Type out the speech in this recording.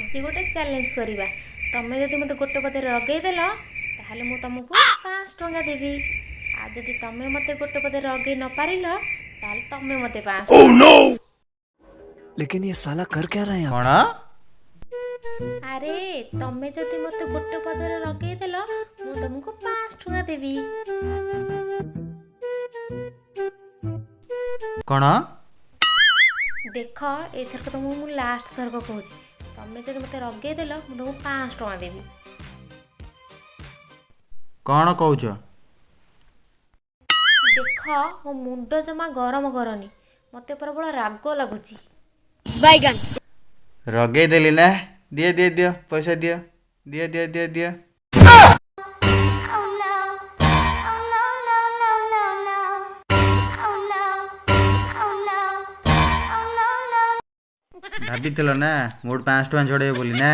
ଆଜି ଗୋଟେ ଚ୍ୟାଲେଞ୍ଜ କରିବା। ତମେ ଯଦି ମୋତେ ଗୋଟେ ପଦରେ ରଗେଇଦେଲ, ତାହେଲେ ମୁଁ ତମକୁ 500 ଟଙ୍କା ଦେବି। ଆଉ ଯଦି ତମେ ମୋତେ ଗୋଟେ ପଦରେ ରଗେଇ ନ ପାରିଲ, ତାହେଲେ ତମେ ମୋତେ 500 ଟଙ୍କା। लेकिन ये साला कर क्या रहा है यहाँ? କ'ଣ? ଆରେ, ତମେ ଯଦି ମୋତେ ଗୋଟେ ପଦରେ ରଗେଇଦେଲ, ମୁଁ ତମକୁ 500 ଟଙ୍କା ଦେବି। କ'ଣ? ଦେଖ, ଏଇଥରକ ତମକୁ ମୁଁ ଲାଷ୍ଟ ଥରକ କହୁଛି। ତମେ ଯଦି ମୋତେ ରଗେଇଦେଲ, ମୁଁ ତମକୁ 500 ଟଙ୍କା ଦେବି। କ'ଣ କହୁଛ? ଦେଖ, ମୋ ମୁଣ୍ଡ ଜମା ଗରମ କରନି। ମୋତେ ପ୍ରବଳ ରାଗ ଲାଗୁଛି। ରଗେଇଦେଲି ନା? ଦିଅ, ଦିଅ, ଦିଅ, ପଇସା ଦିଅ, ଦିଅ, ଦିଅ, ଦିଅ, ଦିଅ। Oh no. Oh no, no, no, no, no. Oh no. Oh no. Oh no, no. ଭାବିଥିଲ ନା ମୋଠୁ 500 ଟଙ୍କା ଝଡ଼େଇବ ବୋଲି ନା?